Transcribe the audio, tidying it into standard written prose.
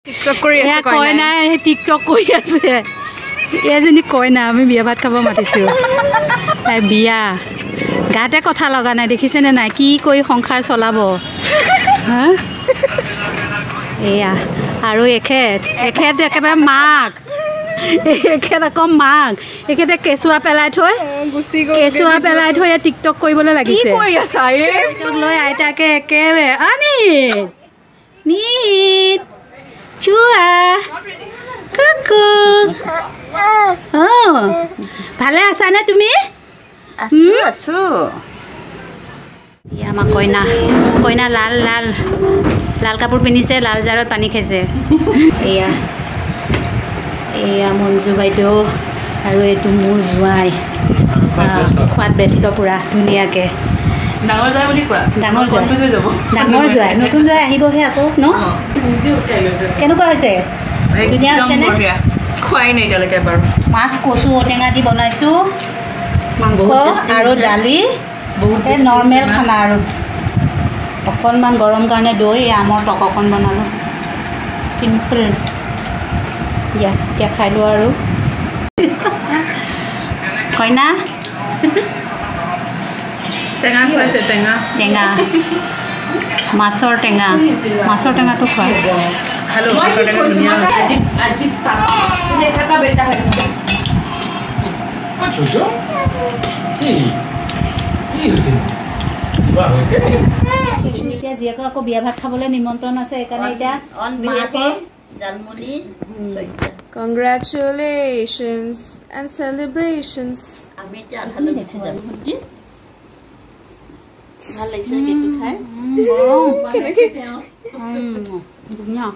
TikTok কৰি আছে। কইনা টিকটক কৰি আছে। এজনী কইনা, আমি বিয়া ভাত খাব মাতিছোঁ। তাই বিয়া গাতে কথা লগা নাই, দেখিছেনে নাই কি কৰি সংসাৰ চলাব। হা, এয়া আৰু এখেত এখেত একেবাৰে মাক, এখেত আকৌ মাক, এখেতে কেঁচুৱা পেলাই থৈ কেঁচুৱা পেলাই থৈ টিকটক কৰিবলৈ লাগিছে। লৈ আইতাকে একেবাৰে অনিত নিত চোৱা কুকুক। অঁ, ভালে আছানে তুমি? আছো। আমাৰ কইনা, কইনা লাল লাল লাল কাপোৰ পিন্ধিছে, লাল জাৰত পানী খাইছে। এয়া এয়া মঞ্জু বাইদেউ আৰু এইটো মোৰ জোঁৱাই, খোৱাত ব্যস্ত পূৰা ধুনীয়াকৈ। ডাঙৰ জোঁৱাই বুলি কোৱা? ডাঙৰ জোঁৱাই, ডাঙৰ জোঁৱাই, নতুন জোঁৱাই আহিবহে আকৌ ন। কেনেকুৱা হৈছে? ধুনীয়া হৈছেনে? খোৱাই নাই এতিয়ালৈকে বাৰু। মাছ কচু ঔটেঙা দি বনাইছোঁ, মাংস আৰু দালি, এই নৰ্মেল খানা আৰু অকণমান গৰম কাৰণে দৈ, এই আমৰ টক অকণ বনালোঁ, চিম্পল। দিয়া এতিয়া খাই লোৱা আৰু। কইনা টেঙা খুৱাইছে, টেঙা টেঙা, মাছৰ টেঙা, মাছৰ টেঙাটো খোৱা। খালোঁ মাছৰ টেঙা, ধুনীয়া। এতিয়া জীয়েকক আকৌ বিয়া ভাত খাবলৈ নিমন্ত্ৰণ আছে, সেইকাৰণে এতিয়া মাকে Congratulations and celebrations. আমি এতিয়া আধালৈ গুচি যাম। ভাল লাগিছে কেকটো খাই? ধুনীয়া।